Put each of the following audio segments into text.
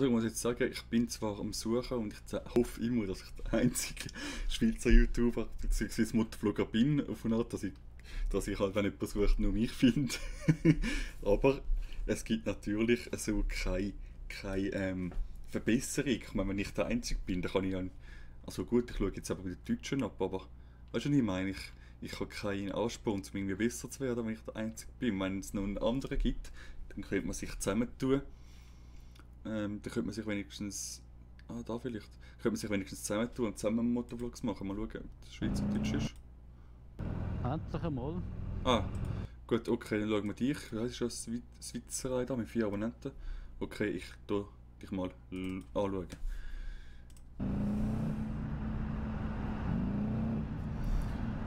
Oder ich muss jetzt sagen, ich bin zwar am Suchen und ich hoffe immer, dass ich der einzige Schweizer YouTuber bzw. Motovlogger bin, auf eine Art, dass ich halt, wenn jemand sucht, nur mich finde. Aber es gibt natürlich so keine Verbesserung. Ich meine, wenn ich der Einzige bin, dann kann ich ja... Also gut, ich schaue jetzt aber bei den Deutschen ab, aber weißt du, was ich meine? Ich habe keinen Ansporn, um irgendwie besser zu werden, wenn ich der Einzige bin. Wenn es noch einen anderen gibt, dann könnte man sich zusammentun. Dann könnte man sich wenigstens... Ah, da vielleicht. Könnte man sich wenigstens zusammentun und zusammen Motovlogs machen. Mal schauen, ob das Schweizerdeutsch ist. Endlich einmal. Ah, gut, okay, dann schauen wir dich. Das ist ja Schweizerei da mit 4 Abonnenten. Okay, ich tu dich mal anschauen.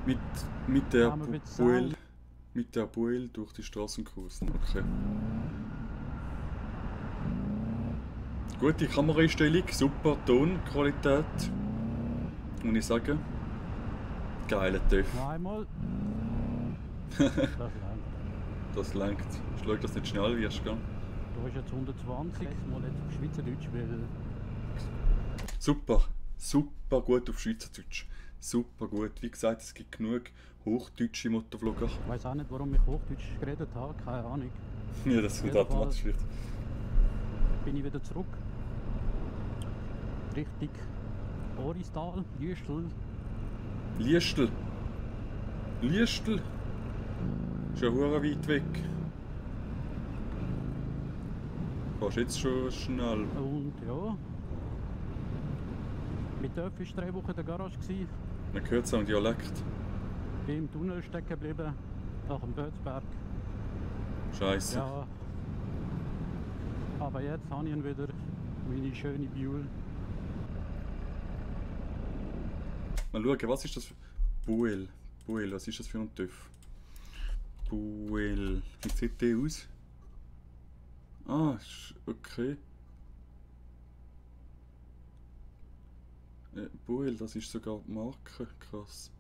Mit der Kann man mit Buel, Sound? mit der Buel durch die Straßen kursen. Okay. Gute Kameraeinstellung, super Tonqualität. Muss ich sagen. Geiler TÜV. Noch einmal. Das langt. Das lenkt. Schau, dass du nicht schnell wirst, gell? Du hast jetzt 120, mal nicht auf Schweizerdeutsch, weil Super, super gut auf Schweizerdeutsch. Super gut. Wie gesagt, es gibt genug hochdeutsche Motovlogger. ich weiß auch nicht, warum ich Hochdeutsch geredet habe, keine Ahnung. Ja, das kommt automatisch vielleicht. Bin ich wieder zurück. Richtig Oristal, Liestel. Liestel. Liestel. Ist ja hure weit weg. Fährst jetzt schon schnell. Und ja. Mit Töpf war 3 Wochen in der Garage. Man hört es am Dialekt. Bin im Tunnel stecken geblieben, nach dem Bötzberg. Scheiße. Ja. Aber jetzt habe ich ihn wieder, meine schöne Buell. Mal schauen, was ist das für... Buel. Buel, was ist das für ein TÜV? Buel. Wie sieht der aus? Ah, okay. Buel, das ist sogar die Marke. Krass.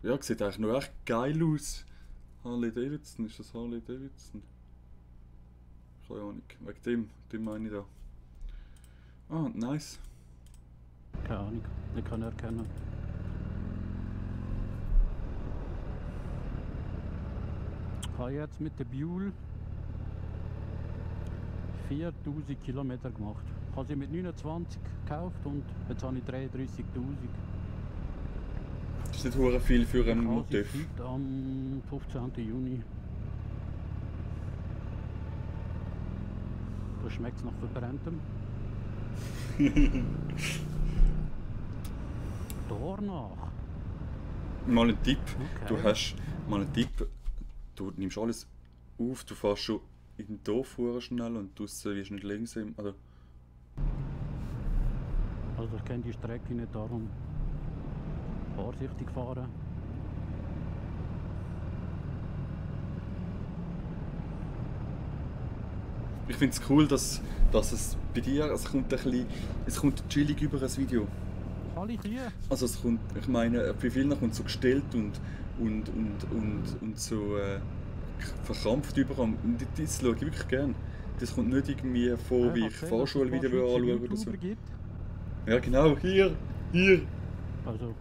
Ja, sieht eigentlich noch echt geil aus. Harley Davidson, ist das Harley Davidson? Keine Ahnung. Wegen dem meine ich da. Ah, nice. Keine Ahnung, nicht kann erkennen. Ich habe jetzt mit der Buell 4000 Kilometer gemacht. Ich habe sie mit 29 gekauft und jetzt habe ich 33.000. Das ist nicht hure viel für einen Ich habe sie Motiv. heute am 15. Juni. Da schmeckt es nach Verbrenntem. Danach. Mal ein Tipp. Okay. Du hast mal einen Tipp. Du nimmst alles auf, du fährst schon in den Dorf hure schnell und draussen wirst du nicht langsam. Also, Also ich kenne die Strecke nicht, darum vorsichtig fahren. ich finde es cool, dass es bei dir, also es kommt chillig über ein Video. Alle Kühe? Also es kommt, ich meine, bei vielen kommt so gestellt und so verkrampft überall. Und das schaue ich wirklich gerne. Das kommt nicht irgendwie vor, wie ich Fahrschulvideo anschaue oder so. Gibt. Ja genau, hier. Also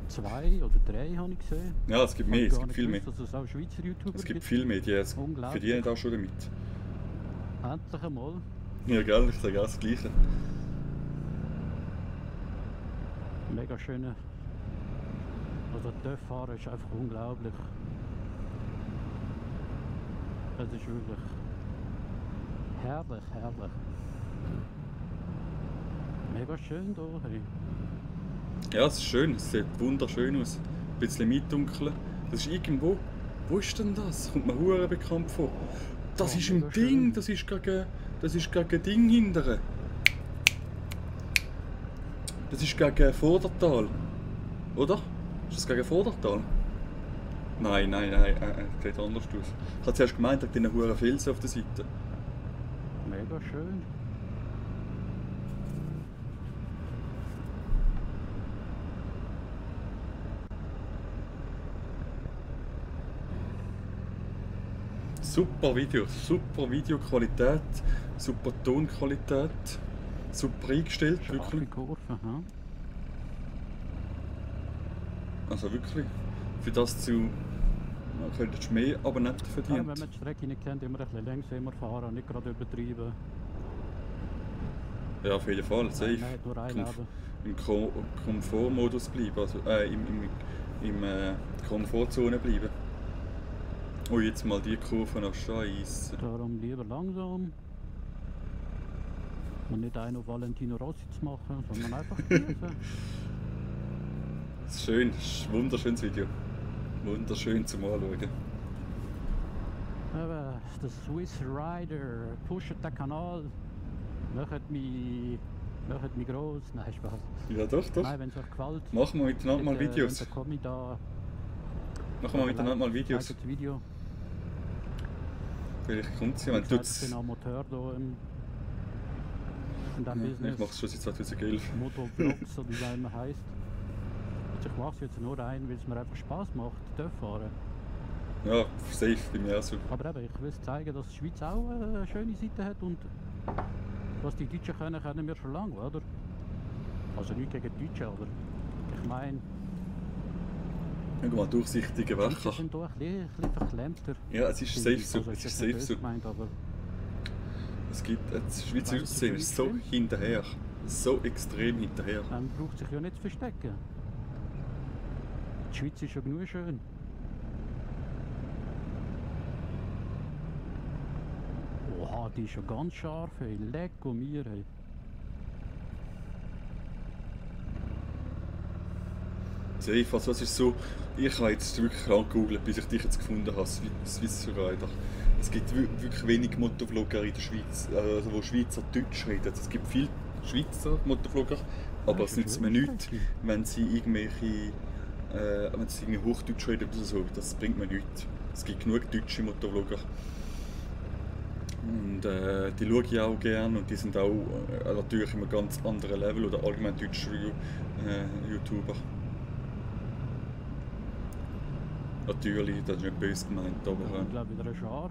2 oder 3 habe ich gesehen. Ja, es gibt mehr, es gibt viel mehr. Dass es auch Schweizer YouTuber Es gibt viel mehr, die jetzt Unglaublich. verdienen auch schon damit. Endlich einmal. Ja, gell, ich sage auch das Gleiche. Mega schöne. Also TÜV fahren ist einfach unglaublich. Es ist wirklich herrlich, herrlich. Mega schön hier. Hey. Ja, es ist schön, es sieht wunderschön aus. Ein bisschen mitdunkeln. Das ist irgendwo. Wo ist denn das? Kommt mir hure bekannt vor. Das Oh, ist im mega Ding, schön. das ist gegen Ding hinterher. Das ist gegen Vordertal. Oder? Ist das gegen Vordertal? Nein, sieht anders aus. Ich habe zuerst gemeint, wegen diesen huren Felsen auf der Seite. Mega schön. Super Videoqualität, super Tonqualität. Super eingestellt, Scharfe wirklich. Kurve, ja. Also wirklich, für das zu... Man könnte mehr Abonnenten Ja, verdienen. wenn man die Strecke nicht kennt, immer ein bisschen langsamer fahren, nicht gerade übertreiben. Ja, auf jeden Fall, safe. Man hat nur ein Leben. Im Komfortmodus bleiben, also im Komfortzone bleiben. Oh, jetzt mal die Kurve nach Scheiße. Darum lieber langsam. Und nicht einen auf Valentino Rossi zu machen, sondern einfach genießen. Das ist schön, das ist ein wunderschönes Video. Wunderschön zum Anschauen. Eben, der Swiss Rider, pusht den Kanal, macht mich gross. Nein, Spaß. Ja, doch. Nein, wenn es euch gefällt. Machen wir miteinander mal Videos. Komme ich da. Machen wir miteinander mal Videos. Das Video. Vielleicht kommt es ja, wenn Ich du bin Amateur hier in diesem Ich Business. mache es schon seit 2011. Motovlogs, oder wie es immer heisst. Also ich mache es jetzt nur ein, weil es mir einfach Spass macht, dort fahren. Ja, safe bei mir auch so. Aber eben, ich will zeigen, dass die Schweiz auch eine schöne Seite hat und was die Deutschen können, kennen wir schon lange, oder? Also nicht gegen die Deutschen, aber ich meine, Schau mal, durchsichtige die Werker. Deutschen sind doch ein bisschen verklemmter. Ja, es ist safe so. Also Es ist jetzt safe nicht so. böse gemeint, aber Es gibt, das Schweizer Weißt du, Aussehen wie ist so schlimm? hinterher. So extrem hinterher. man braucht sich ja nicht zu verstecken. Die Schweiz ist ja genug schön. Oha, die ist ja ganz scharf, ey. Lecko mir, ey. Safe, also es ist so, ich habe jetzt wirklich angegoogelt, bis ich dich jetzt gefunden habe, Swiss Rider. Es gibt wirklich wenig Motovlogger in der Schweiz, also wo Schweizer Deutsch reden. Es gibt viele Schweizer Motovlogger, aber Ja, es das nützt ist mir schön, nichts, Strecke. wenn sie irgendwie Hochdeutsch reden oder so. Das bringt mir nichts. Es gibt genug deutsche Motovlogger. Und die schaue ich auch gerne und die sind auch natürlich immer ganz anderen Level oder allgemein deutsche YouTuber. Natürlich, das ist nicht böse gemeint, aber Ich glaube wieder eine scharfe.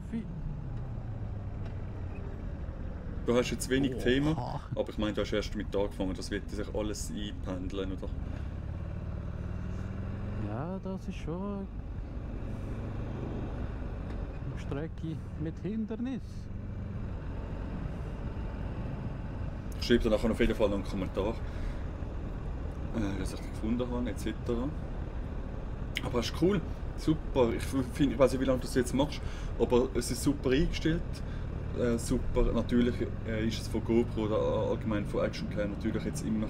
du hast jetzt wenig Thema, Oha. aber ich meine, du hast erst mit angefangen, das wird sich alles einpendeln, oder? Ja, das ist schon eine Strecke mit Hindernis. Ich schreibe dir nachher auf jeden Fall noch einen Kommentar, dass ich dich gefunden habe, etc. Aber es ist cool, super. Ich weiß nicht, wie lange du das jetzt machst, aber es ist super eingestellt. Super, natürlich ist es von GoPro oder allgemein von Actioncam natürlich jetzt immer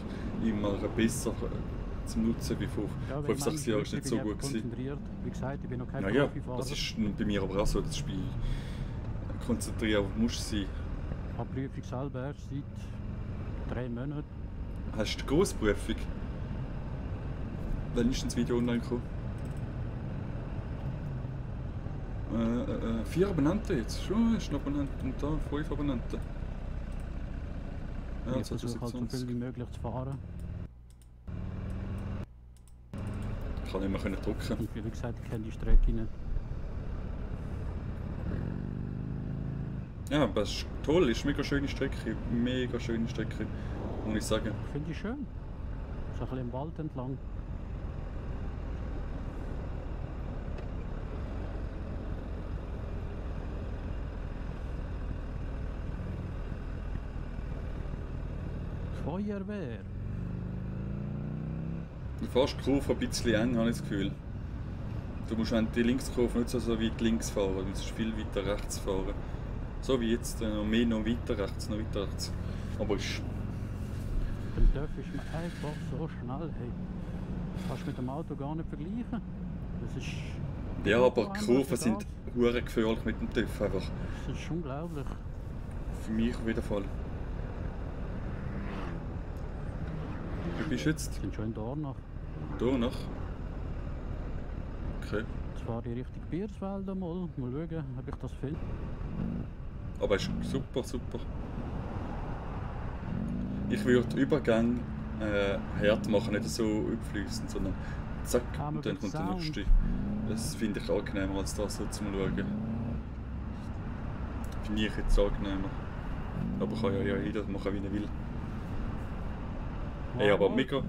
besser zum Nutzen wie vor Ja, 5, 6 Jahren. Ist nicht so gut gewesen. konzentriert. Wie gesagt, ich bin noch kein Naja, Profifahrer. das ist bei mir aber auch so, das Spiel konzentrieren musst du sein. Ich habe die Prüfung selber erst seit 3 Monaten. Hast du die Grossprüfung? Wann ist denn das Video online gekommen? 4 Abonnenten jetzt. Schon, ist ein Abonnent und da 5 Abonnenten. Ja, Ich versuche halt so viel wie 2020. möglich zu fahren. Ich kann nicht mehr drücken. Und wie gesagt, ich kenne die Strecke nicht. Ja, aber es ist toll, es ist eine mega schöne Strecke. Mega schöne Strecke, muss ich sagen. Ich finde die schön. So ein bisschen im Wald entlang. Feuerwehr. Du fährst die Kurve ein bisschen eng, habe ich das Gefühl. Du musst wenn die Linkskurve nicht so weit links fahren, du musst viel weiter rechts fahren. So wie jetzt, noch weiter rechts, noch weiter rechts. Aber ist... Beim Dörf ist man einfach so schnell. Hey. Das kannst du mit dem Auto gar nicht vergleichen. Das ist... Ja, aber so die anders Kurven als sind das. hure gefährlich mit dem TÜV einfach. Das ist unglaublich. Für mich auf jeden Fall. Wie bist du jetzt? Wir sind schon in Dornach. Dornach? Okay. Jetzt fahre ich Richtung Biersfeld mal. Mal schauen, ob ich das finde. Aber es ist super, super. Ich würde die Übergänge hart machen, nicht so überfließend, sondern zack, Ah, und dann mit kommt der Sound. nächste. Das finde ich angenehmer als das so zum Schauen. Finde ich jetzt angenehmer. Aber kann ja jeder machen, wie er will. Hey, aber mal. mega.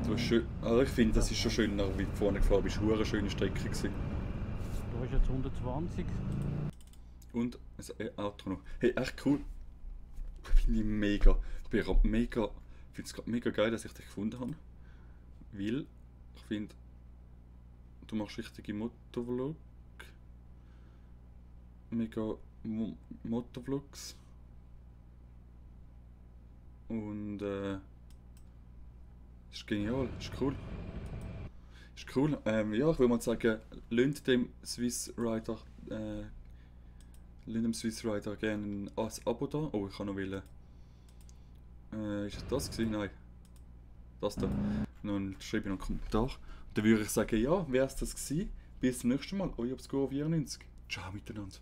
Du hast schön, also ich finde, das ist schon schöner, wie du vorne gefahren bist. Eine schöne Strecke gewesen. Du hast jetzt 120. Und ein Auto noch. Hey, echt cool. Finde ich mega. Ich bin gerade mega. Ich finde es gerade mega geil, dass ich dich gefunden habe. Weil ich finde, du machst richtige Motovlog. Mega Motovlogs. Und ist genial, ist cool. Ist cool. Ja, ich würde mal sagen, lasst dem Swiss Rider gerne ein Abo da. Oh, ich kann noch wählen. Ist das gewesen? Nein. Das da. Dann schreibe ich noch einen Kommentar. Dann würde ich sagen, ja, wäre es das gewesen. Bis zum nächsten Mal. Euer Obscuro 94. Ciao miteinander.